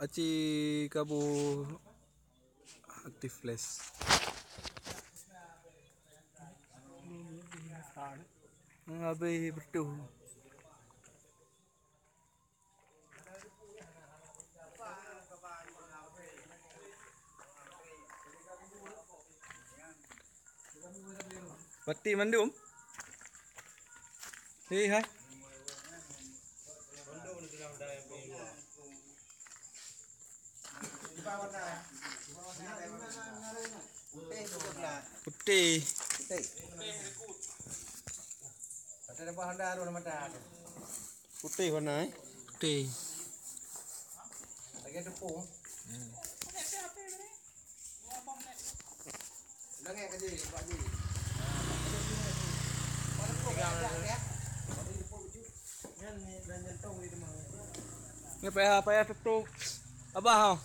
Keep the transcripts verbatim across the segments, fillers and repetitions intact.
Aci kabu aktif flash. Habis betul. Pati mandum. Hei hai. Putih. Putih. Putih. Ada Honda tu mata tu. Putih warna eh. Putih. Lagi tepung. Hmm. Dah ngek kerja, buat je. Tinggal. Ni payah payah tutup. Abah.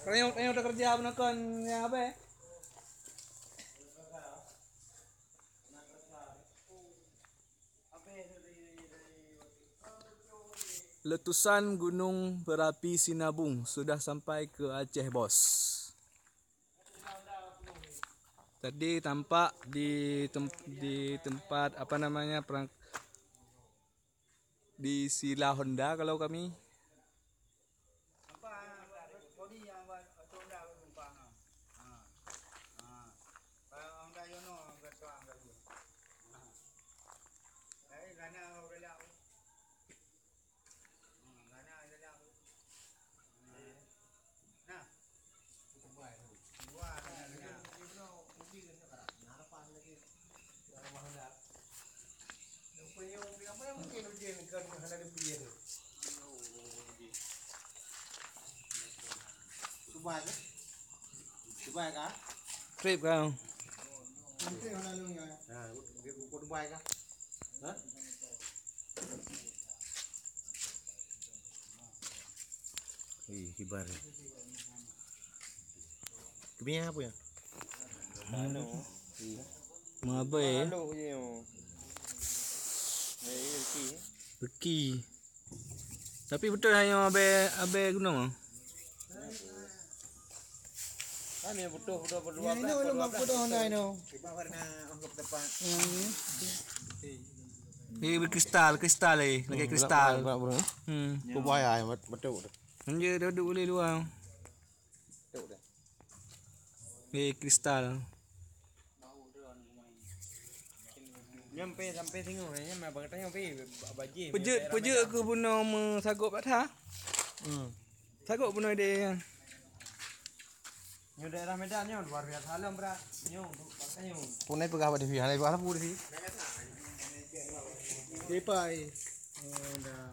Tengok tengok kerja apa nak kon yang apa eh? Letusan Gunung Berapi Sinabung sudah sampai ke Aceh, Bos. Tadi tampak di tem- di tempat apa namanya perang di Sila Honda kalau kami. Nampak, ah, body yang buat Honda tu nampak, ah. Ha. Ha. Kalau Honda Yono, angkat tuan angkat dia. Ha. Lain, kerana orang galak. Ha, kerana orang galak. Ha. Nah. Wah, nah, nah. Dubai ke? Dubai kah? Trip kau. Nanti mana lu ya? Ha, dia buku Dubai kah? Ha? Eh, kibar. Kemia apa ya? Mana? Mabai. Malu je. Eh, rezeki. Rezeki. Tapi betul hanya abai abai gunung. Kan dia butuh butuh berdua belas. Ini ulun mampu dah honda ini. Cuba warna anggap depan. Hmm. Ini berkristal, kristal eh, lagi kristal. Hmm. Kau bahaya betul. Hanya duduk boleh luar. Betul dah. Eh, kristal. Nyampe sampai singoh, nyampe apa kata nyampe bajé. Peujeuet, peujeuet ke bunoe meusagop that. Hmm. Sagop bunoe deh. Nyoe daerah Medan nyoe luar biasa lom, bra. Nyoe, bangsa nyoe. Punai peugah bak T V, hana peugah lampu T V. Depai. Oh, dah.